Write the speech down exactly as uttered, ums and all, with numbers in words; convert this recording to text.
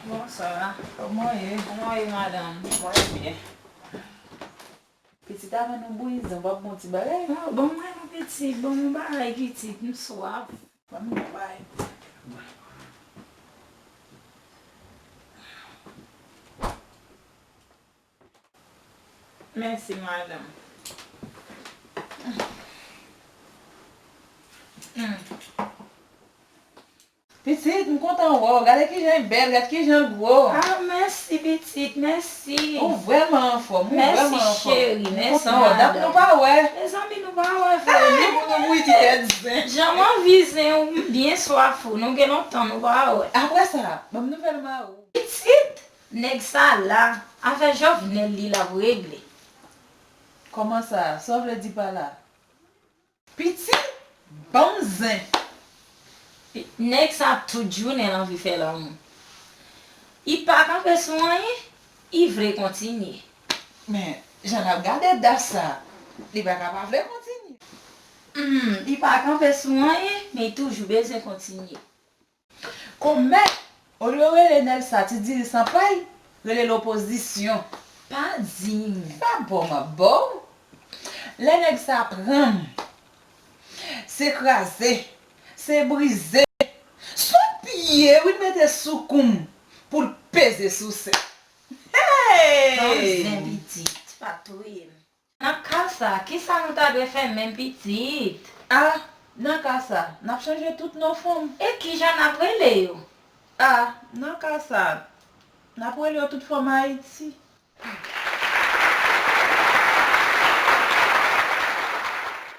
Bonswa. Kòman w ye? Kòman w ye, madanm? Mwen byen. Pitit, avan nou bouyi zen, w p ap bon ti bagay? Oh, ban mwen non, pitit, ban mwen bagay, pitit, m swaf. Ban m yon bagay. Mèsi, madanm. Mm. Pitit, m kontan wè w. Gade kijan l bèl, gade kijan l gwo. Ah, mèsi, pitit, mèsi. Ou vrèman anfòm, ou vrèman anfòm. Mèsi, cheri, mèsi, madanm. M kontan wè w. Dat nou pa wè. Mezanmi, nou pa wè vre. Ni pou nou bouyi ti tèt zen. Jan m anvi zen ou, m byen swaf ou. Nou gen lontan nou pa wè. Apre sa, ban m nouvèl mari w. Pitit, nèg sa la, afè Jovenel li l ap regle. Kòman sa? Sa w vle di pa la? Pitit, ban m zen. Nèg sa tout jounen l anvi fè lanmou. Li pa kanpe sou anyen, li vle kontinye. Men, jan n ap gade dat sa, li pa ka pa vle kontinye. Hmm, li pa kanpe sou anyen, men li toujou bezwen kontinye. Kòmè, olye w rele nèg sa ti diri san pay, rele l opozisyon. Pa di m. Pa ba w m ap ba w. Lè nèg sa pran m, se kraze, se brize. Se yon pye wi l mete sou kou m pou l peze souse. Hey! Ban m zen pitit, pa touye m. Nan ka sa, kisa nou ta dwe fè menm pitit? Ah, nan ka sa, n ap chanje tout non fanm. E kijan n ap rele yo? Ah, nan ka sa, n ap rele yo tout fanm Ayiti.